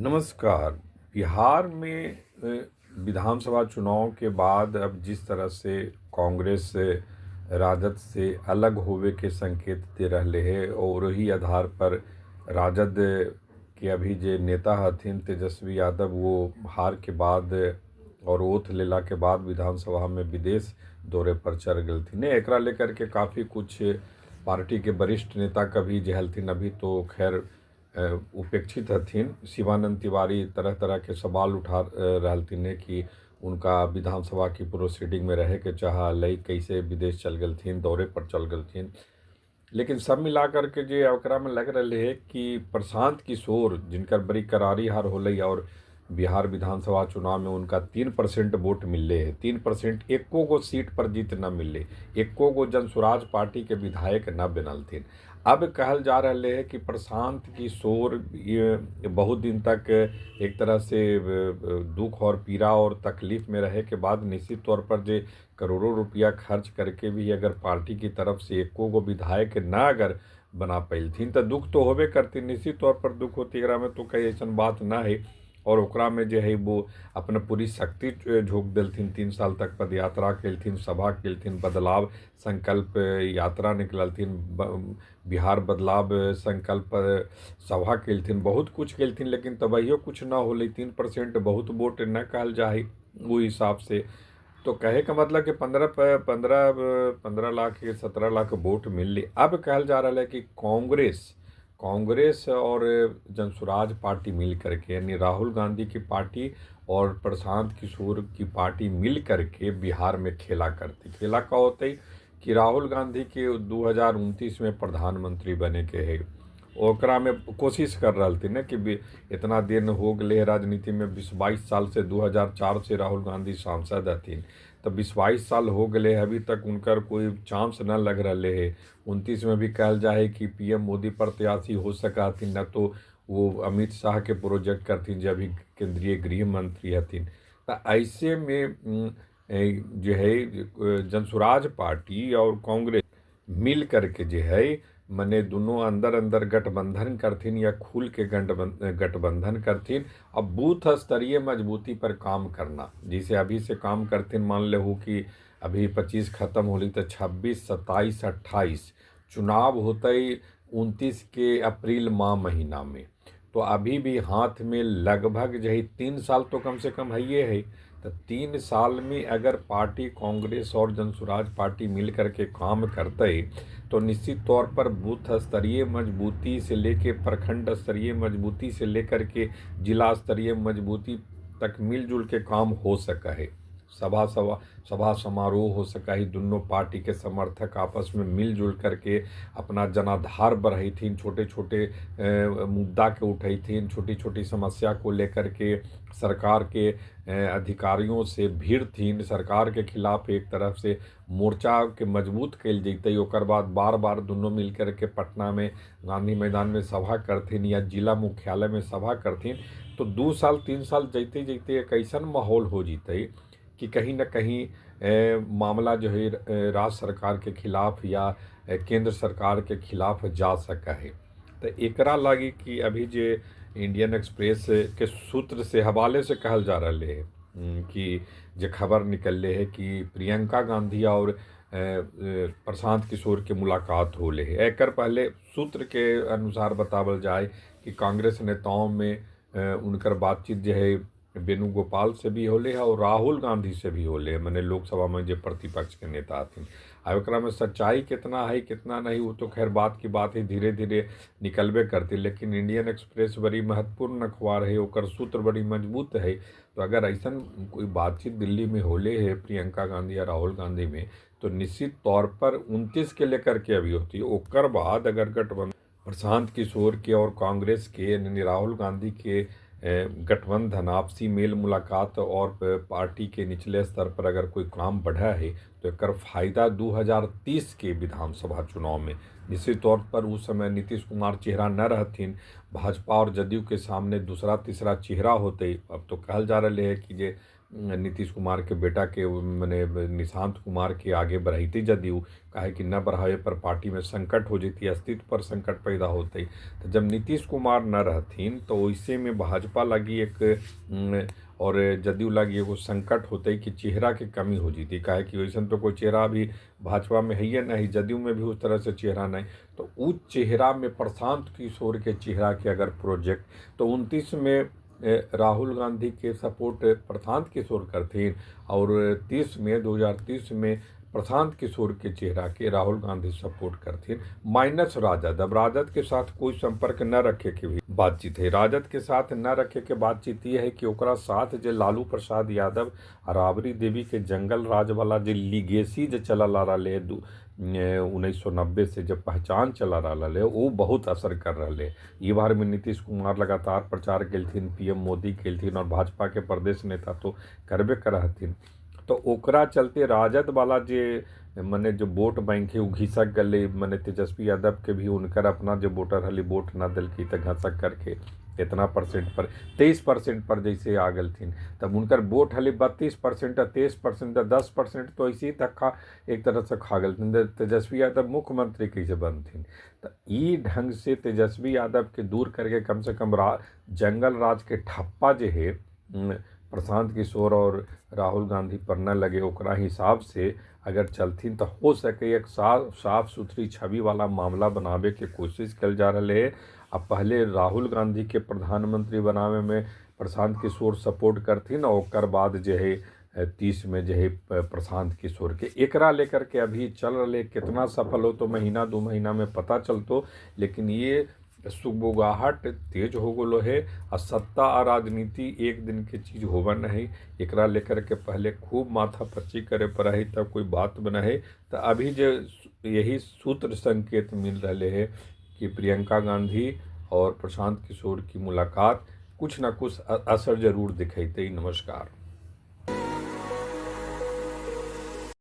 नमस्कार। बिहार में विधानसभा चुनाव के बाद अब जिस तरह से कांग्रेस राजद से अलग होवे के संकेत दे रहले है और वही आधार पर राजद के अभी जे नेता हथिन तेजस्वी यादव, वो हार के बाद और ओथ लेला के बाद विधानसभा में विदेश दौरे पर चल गेलथिन। एकरा लेकर के काफ़ी कुछ पार्टी के वरिष्ठ नेता कभी जे हलथिन, अभी तो खैर उपेक्षित हथिन। शिवानंद तिवारी तरह तरह के सवाल उठा रहलथिन है कि उनका विधानसभा की प्रोसीडिंग में रहे के चाह, कैसे विदेश चल गेलथिन, दौरे पर चल गेलथिन। लेकिन सब मिला करके जे ओकरा में लग रहे है कि प्रशांत किशोर, जिनकर बड़ी करारी हार होलै और बिहार विधानसभा चुनाव में उनका 3% वोट मिलले है, 3% एको गो सीट पर जीत न मिलले, एको गो जनसुराज पार्टी के विधायक न बनलथिन। अब कहल जा रहा है कि प्रशांत किशोर ये बहुत दिन तक एक तरह से दुख और पीड़ा और तकलीफ में रहे के बाद निश्चित तौर पर जे करोड़ों रुपया खर्च करके भी अगर पार्टी की तरफ से एको गो विधायक न अगर बना पैलथिन तो दुख तो होबे करती, निश्चित तौर पर दुख होती। एकरा में तो कहीं ऐसा बात ना है। और ओकरा में जे है वो अपना पूरी शक्ति झोंक देलथिन। 3 साल तक पदयात्रा केलथिन, सभा केलथिन, बदलाव संकल्प यात्रा निकललथिन, बिहार बदलाव संकल्प सभा केलथिन, बहुत कुछ केलथिन, लेकिन तबहियो कुछ न होलै। 3% बहुत वोट न कहल जा है वो हिसाब से। तो कहे का मतलब कि 15 लाख 17 लाख वोट मिलले। अब कहल जा रहा है कि कांग्रेस और जनसुराज पार्टी मिल करके, यानी राहुल गांधी की पार्टी और प्रशांत किशोर की पार्टी मिल करके बिहार में खेला करती। खेला का होते कि राहुल गांधी के 2029 में प्रधानमंत्री बने के है, ओकरा में कोशिश कर रहा थी ना कि इतना दिन हो गए राजनीति में, 20-22 साल से 2004 से राहुल गांधी सांसद हथिन, तो 20-22 साल हो गए, अभी तक उनकर कोई चांस न लग रहा है। 29 में भी कहल जाए कि पीएम मोदी प्रत्याशी हो सका हथिन, न तो वो अमित शाह के प्रोजेक्ट करथिन जो अभी केंद्रीय गृह मंत्री हथिन। तो ऐसे में जो है जनसुराज पार्टी और कांग्रेस मिल करके जो है मने दोनों अंदर अंदर गठबंधन करथिन या खुल के गठबंधन करथिन। अब बूथ स्तरीय मजबूती पर काम करना, जैसे अभी से काम करथिन, मान ले हो कि अभी 25 खत्म होली तो 26 27 28 चुनाव होते 29 के अप्रैल माह महीना में, तो अभी भी हाथ में लगभग जो है 3 साल तो कम से कम है ये है। तो 3 साल में अगर पार्टी कांग्रेस और जनसुराज पार्टी मिल करके काम करते तो निश्चित तौर पर बूथ स्तरीय मजबूती से लेके प्रखंड स्तरीय मजबूती से लेकर के जिला स्तरीय मजबूती तक मिलजुल के काम हो सका है। सभा सभा सभा समारोह हो सका है, दोनों पार्टी के समर्थक आपस में मिलजुल करके अपना जनाधार बढ़ैथिन, छोटे छोटे मुद्दा के उठैथिन, छोटी छोटी समस्या को लेकर के सरकार के अधिकारियों से भिड़थिन, सरकार के खिलाफ एक तरफ से मोर्चा के मजबूत कल जैतै। ओकर बाद बार बार दोनों मिल करके पटना में गांधी मैदान में सभा करथिन या जिला मुख्यालय में सभा करथिन, तो 2 साल 3 साल जैते जैते एक ऐसा माहौल हो जैतै कि कहीं ना कहीं मामला जो है राज्य सरकार के खिलाफ या केंद्र सरकार के खिलाफ जा सका है। तो एकरा लगी कि अभी जे इंडियन एक्सप्रेस के सूत्र से हवाले से कहल जा रहा है कि जे खबर निकलले है कि प्रियंका गांधी और प्रशांत किशोर के मुलाकात होले है। एकर पहले सूत्र के अनुसार बतावल जाए कि कांग्रेस नेताओं में उनकर बातचीत जो है वेणुगोपाल से भी होले है और राहुल गांधी से भी होले है, माने लोकसभा में जो प्रतिपक्ष के नेता हथिन। आ एकरा में सच्चाई कितना है कितना नहीं वो तो खैर बात की बात है, धीरे धीरे निकलबे करती। लेकिन इंडियन एक्सप्रेस बड़ी महत्वपूर्ण अखबार है, ओकर सूत्र बड़ी मजबूत है। तो अगर ऐसा कोई बातचीत दिल्ली में होले है प्रियंका गांधी या राहुल गांधी में, तो निश्चित तौर पर 29 के लेकर के अभी होती है। ओकर बाद अगर गठबंधन प्रशांत किशोर के और कांग्रेस के यानी राहुल गांधी के गठबंधन आपसी मेल मुलाकात और पार्टी के निचले स्तर पर अगर कोई काम बढ़ा है तो एकर फायदा 2030 के विधानसभा चुनाव में निश्चित तौर पर उस समय नीतीश कुमार चेहरा न रहथिन, भाजपा और जदयू के सामने दूसरा तीसरा चेहरा होते। अब तो कहल जा रहा है कि जे नीतीश कुमार के बेटा के मने निशांत कुमार के आगे बढ़ैती जदयू, काहे कि न बढ़ावे पर पार्टी में संकट हो जैती, अस्तित्व पर संकट पैदा होते। तो जब नीतीश कुमार न रहथिन तो वैसे में भाजपा लगी एक और जदयू लगी एगो संकट होते कि चेहरा के कमी हो जैती, काहे कि वैसन तो कोई चेहरा अभी भाजपा में है नहीं, जदयू में भी उस तरह से चेहरा नहीं। तो उस चेहरा में प्रशांत किशोर के चेहरा के अगर प्रोजेक्ट तो 29 में राहुल गांधी के सपोर्ट प्रशांत किशोर करथिन और 30 में 2030 में प्रशांत किशोर के चेहरा के राहुल गांधी सपोर्ट करथिन, माइनस राजद। अब राजद के साथ कोई संपर्क न रखे के भी बातचीत है, राजद के साथ न रखे के बातचीत ये है कि ओकरा साथ जे लालू प्रसाद यादव आ राबड़ी देवी के जंगल राज वाला जे लीगेसी जे चलल आ रहा है 1990 से जब पहचान चला रहा है, वो बहुत असर कर रहा है। ये बार में नीतीश कुमार लगातार प्रचार केलथिन, पीएम मोदी केलथिन और भाजपा के प्रदेश नेता तो करबे कर हथिन। तो ओकरा चलते राजद वाला जे मने जो वोट बैंक है वो घिसक गए, मने तेजस्वी यादव के भी उनकर अपना जो वोटर हली वोट ना दिलकी तो घसक करके इतना परसेंट पर 23% पर जैसे आ गलथिन, तब उनकर वोट हली 32% 23% 10% तो ऐसे ही धक्का एक तरह से खा गलथिन। तेजस्वी यादव मुख्यमंत्री कैसे बनथिन? तो ई ढंग से तेजस्वी यादव के दूर करके कम से कम जंगल राज के ठप्पा जो है प्रशांत किशोर और राहुल गांधी पर न लगे, ओकरा हिसाब से अगर चलथिन तो हो सके एक साफ सुथरी छवि वाला मामला बनावे के कोशिश कल जा रहा है। अब पहले राहुल गांधी के प्रधानमंत्री बनावे में प्रशांत किशोर सपोर्ट करथिन और ओकर बाद जो है 30 में जो है प्रशांत किशोर के एकरा लेकर के अभी चल रहे, कितना सफल हो तो महीना 2 महीना में पता चलतो, लेकिन ये सुगबुगाहट तेज हो गलो है। आ सत्ता आ राजनीति एक दिन के चीज़ होवा नहीं, एकरा लेकर के पहले खूब माथा पच्ची करे पर है तब कोई बात बना है। तो अभी जो यही सूत्र संकेत मिल रहे है कि प्रियंका गांधी और प्रशांत किशोर की मुलाकात कुछ ना कुछ असर जरूर दिखाते। नमस्कार।